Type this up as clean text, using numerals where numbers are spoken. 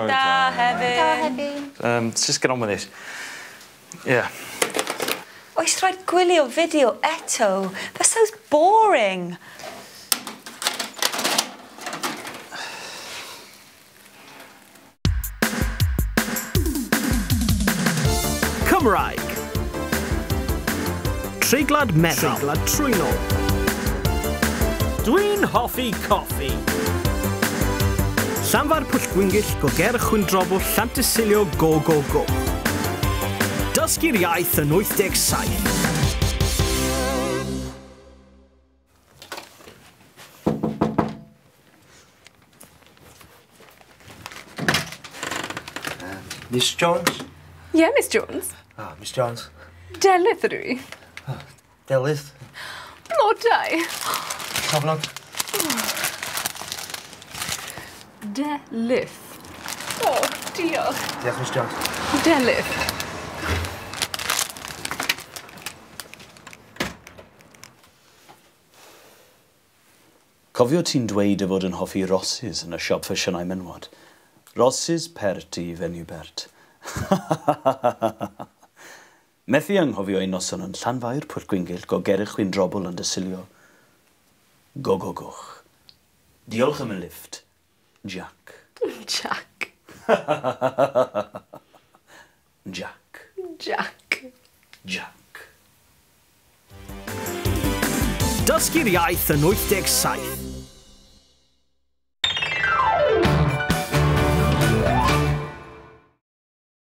Bore da, Hefin. Da, Hefin. Let's just get on with it. Yeah. Oes rhaid gwylio fideo eto? That sounds boring. Cymraeg. Treiglad meddal. Treiglad trwynol. Dwi'n hoffi coffi. Llanfair Pwllgwyngyll, Gogerch Chwyndrobwll, Llantysilio, go, go, go. Dysgu'r iaith yn 87. Miss Jones? Yeah, Miss Jones. Ah, Miss Jones. Delyth ydw i. Oh, Delyth? Blodau. Cofnod. Delyth. O, diolch. Diolch, Miss Jones. Delyth. Cofio ti'n dweud y fod yn hoffi rosys yn y siop ffasiynau menwod. Rosys pert i fenyw bert. Methu anghofio ein noson yn Llanfair Pwllgwyngyll Gogerich Chwyndrobwll yn Dysilio. Go, go, goch. Diolch am y lift, Jack. Jack. Jack. Jack. Jack. Dysgu'r iaith yn 87.